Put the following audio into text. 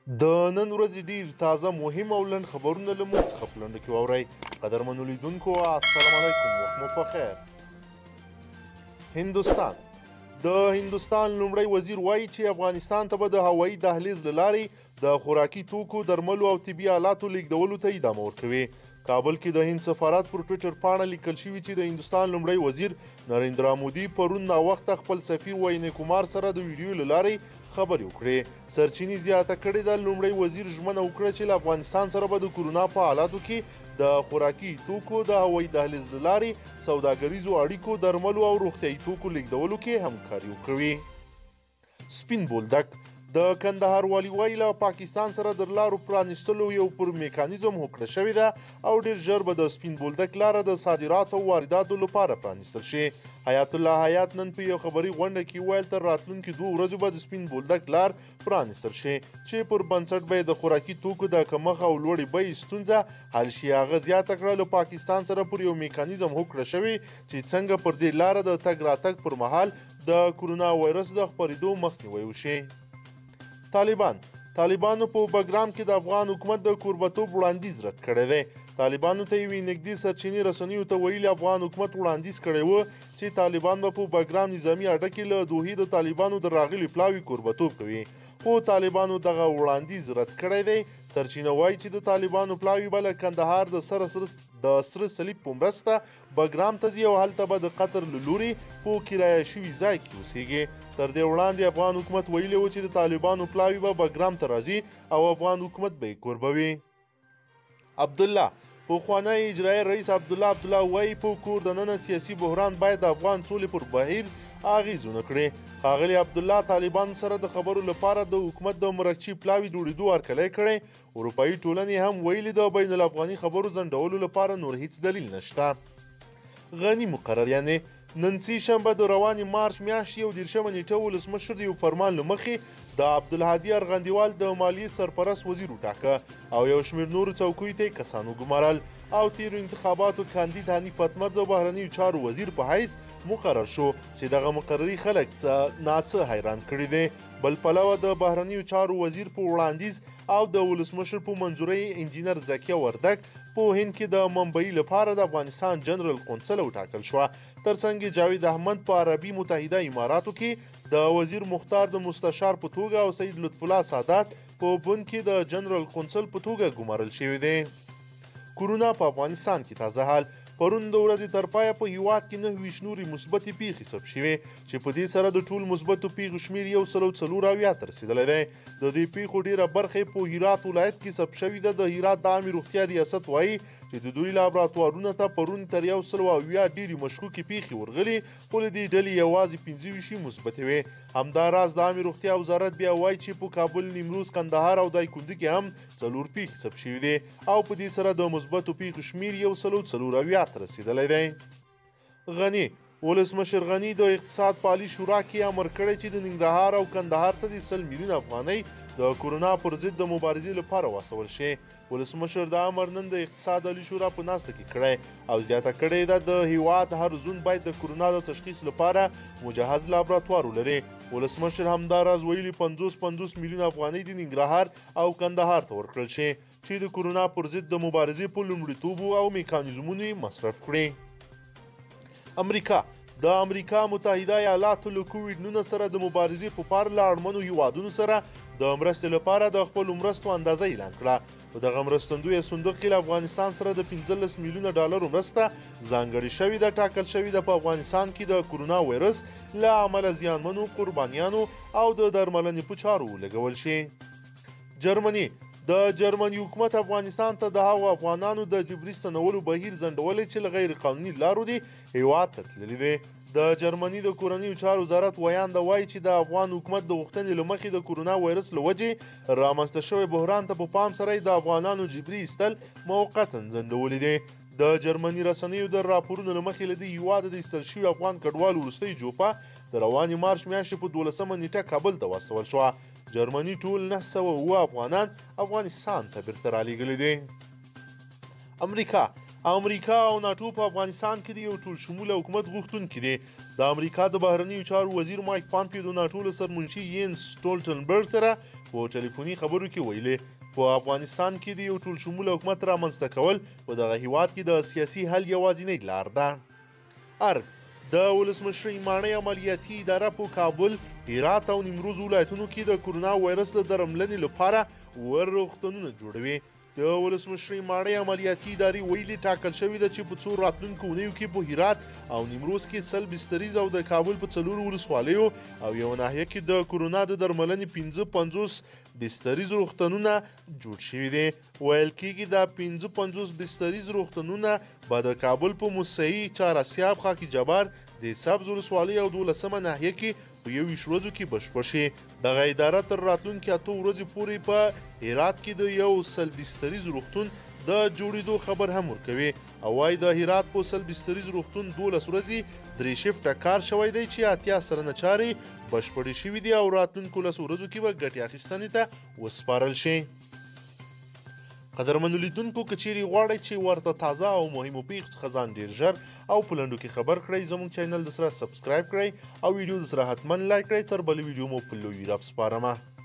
د نن ورځې ډیر تازه، مهم او لنډ خبرونه له موږ څخه په لنډو کې واورئ. قدرمنو لیدونکو، السلام علیکم، وخت مو په خیر. هندوستان. د هندوستان لومړی وزیر وایي چې افغانستان ته به د هوایي دهلیز له لارې د خوراکي توکو، درملو او طبي آلاتو لیږدولو ته ادامه ورکوي. کابل کې د هند سفارت پر ټویټر پاڼه لیکل شوي چې د هندوستان لومړی وزیر نریندرا مودي پرون ناوخته خپل سفیر وینې کمار سره د ویډیو له لارې خبرې وکړې. سرچینې زیاته کړې ده، لومړی وزیر ژمنه وکړه چې له افغانستان سره به د کرونا په حالاتو کې د خوراکي توکو، د هوایي دهلیز له لارې سوداګریزو اړیکو، درملو او روغتیایي توکو لیږدولو کې همکاري وکوي. سپین بولدک. د کندهار والي وایي له پاکستان سره د لارو پرانیستلو یو پر میکانیزم هوکړه شوې ده او ډیر ژر به د سپین بولدک لاره د صادراتو او وارداتو لپاره پرانیستل شي. حیات الله حیات نن په یو خبري غونډه کې وویل، تر راتلونکي 2 ورځو به د سپین بولدک لار پرانیستل شي چې پر بنسټ به یې د خوراکي توکو د کمښت او لوړې بیې ستونزه حل شي. هغه زیاته کړه، له پاکستان سره پر یو میکانیزم هوکړه شوې چې څنګه پر دې لاره د تګ راتګ پر مهال د کرونا وایرس د خپرېدو مخنیوی وشي. طالبان. طالبانو په بګرام کې د افغان حکومت د کوربتوب وړاندیز رد کړی دی. طالبانو ته یوې نږدې سرچینې رسنیو ته ویلي، افغان حکومت وړاندیز کړی و چې طالبان به په بګرام نظامي اډه کې له دوحې د طالبانو د راغلي پلاوي کوربتوب کوي، خو طالبانو دغه وړاندیز رد کړی دی. سرچینه وایي چې د طالبانو پلاوي به له کندهار د سره صلیب په مرسته بګرام ته ځي او هلته به د قطر له لوري په کرایه شوي ځای کې اوسیږي. تر دې وړاندې افغان حکومت ویلي و چې د طالبانو پلاوي به بګرام ته راځي او افغان حکومت به یې کوربوي. عبدالله. پخوانی اجرایي رئیس عبدالله عبدالله وایي، په کور دننه سیاسي بحران باید د افغان سولې پر بهیر اغېز ونه کړي. ښاغلي عبدالله طالبان سره د خبرو لپاره د حکومت د مرکچي پلاوي جوړېدو هرکلی کړی. اروپایي ټولنې هم ویلي، د بین الافغاني خبرو ځنډولو لپاره نور هیڅ دلیل نشته. غني مقرر. یعنې نن سې شنبه د روانې مارچ میاشتې 31 نیټه ولسمشر د یو فرمان له مخې د عبدالهادي ارغندیوال د مالیې سرپرست وزیر وټاکه او یو شمېر نورو څوکیو ته یې کسان وګمارل او تېرو انتخاباتو کاندید حنیف اتمر د بهرنیو چارو وزیر په حیث مقرر شو چې دغه مقرري خلک څه ناڅه حیران کړي دي. بل پلوه د بهرنیو چارو وزیر په وړاندیز او د ولسمشر په منظورۍ انجینر ذکیه وردک په هند کې د ممبئی لپاره د افغانستان جنرال قونسل وټاکل شوه. ترڅنګ جاوید احمد په عربي متحده اماراتو کې د وزیر مختار د مستشار په توګه او سید لطف الله سادات په بن کې د جنرال قونسل په توګه ګمارل شوی دی. کرونا په افغانستان کې تازه حال. پرون د ورځې تر پایه په هیواد کې 29 نورې مثبتې پیښې ثبت شوې چې په دې سره د ټول مثبتو پیښو شمېر 174 ته رسېدلی دی. د دې پیښو ډېره برخه په هرات ولایت کې ثبت شوې ده. د هرات د عامې روغتیا ریاست وایي چې د دوی لابراتوارونه ته پرون تر 170 ډېرې مشکوکې پیښې ورغلي، خو له دې ډلې یوازې 25 مثبتې وې. همداراز د عامې روغتیا وزارت بیا وایي چې په کابل، نیمروز، کندهار او دایکندي کې هم 4 پیښې ثبت شوې دي او په دې سره د مثبتو پیښو شمېر 174 ته رسېدلی دی. غني. ولسمشر غني د اقتصاد په عالي شورا کې امر کړی چې د ننګرهار او کندهار ته د 100 میلیونه افغانۍ د کرونا پر ضد د مبارزې لپاره واستول شي. ولسمشر دا امر نن د اقتصاد عالي شورا په ناسته کې کړی او زیاته کړې ده، د هیواد هر زون باید د کرونا د تشخیص لپاره مجهز لابراتوار ولري. ولسمشر همداراز ویلي، 50 میلیونه افغانۍ د ننګرهار او کندهار ته ورکړل شي چې د کرونا پر ضد د مبارزې په لومړیتوبو او میکانیزمونو یې مصرف کړي. امریکا. د امریکا متحده ایالاتو له کوویډ 19 سره د مبارزې په پار له اړمنو هیوادونو سره د مرستې لپاره د خپلو مرستو اندازه اعلان کړه. په دغه مرستندوی صندوق کې له افغانستان سره د 15 میلیونه ډالرو مرسته ځانګړې شوې ده. ټاکل شوې ده په افغانستان کې د کرونا وایرس له امله زیانمنو قربانیانو او د درملنې په چارو ولګول شي. جرمني. د جرمني حکومت افغانستان ته د هغو افغانانو د جبري ستنولو بهیر ځنډولی چې له غیر قانوني لارو دي هیواد ته تللي دي. د جرمني د کورنیو چارو وزارت ویانده وایي چې د افغان حکومت د غوښتنې له مخې د کرونا وایرس له وجې رامنځته شوی بحران ته په پام سره د افغانانو جبري ایستل موقتاً ځنډولي دي. د جرمني رسنیو د راپورونو له مخې له دې هیواده د ایستل شوي افغان کډوالو وروستۍ جوپه د روانې مارچ میاشتې په 12 نیټه کابل ته واستول شوه. جرمني ټول 907 افغانان افغانستان ته بیرته رالیږلي دي. امریکا. امریکا او ناټو په افغانستان کې د یو ټول شموله حکومت غوښتونکي دي. د امریکا د بهرنیو چارو وزیر مایک پامپیو د ناټو له سرمنشي ینس سټولټنبرګ سره په ټلیفوني خبرو کې ویلي، په افغانستان کې د یو ټول شموله حکومت رامنځته کول په دغه هیواد کې د سیاسي حل یوازینۍ لار ده. ارګ د ولسمشرۍ ماڼۍ عملیاتي اداره په کابل، هرات او نیمروز ولایتونو کې د کرونا وایرس د درملنې لپاره 7 روغتونونه جوړوي. د ولسمشرۍ ماڼۍ عملیاتي ادارې ویلي، ټاکل شوې ده چې په څو راتلونکو اونیو کې په هرات او نیمروز کې 100 بستریز او د کابل په 4 ولسوالیو او یوه ناحیه کې د کرونا د درملنې 55 بستریز روغتونونه جوړ شوي دي. ویل کېږي دا 55 بستریز روغتونونه به د کابل په موسهي، چهاراسیاب، خاکي جبار، د سبز ولسوالۍ او 12مه ناحیه کې په 21 ورځو کې بشپړ شي. دغه اداره تر راتلونکي 8 ورځې پورې په هرات کې د یو 100 بستریز روغتون د جوړېدو خبر هم ورکوي او وایي د هرات په 100 بستریز روغتون 12 ورځې 3 شفټه کار شوی دی چې 80% چارې بشپړې شوې دي او راتلونکو 10 ورځو کې به ګټې اخیستنې ته وسپارل شي. قدرمنو لیدونکو، که چیرې غواړئ چې ورته تازه او مهمو پیښو څخه ځان ډیر ژر او په لنډو کې خبر کړئ، زموږ چینل د سره subscribe کړئ او ویډیو د سره حتما like کړئ. تر بلې ویډیو مو په لوی رب سپارمه.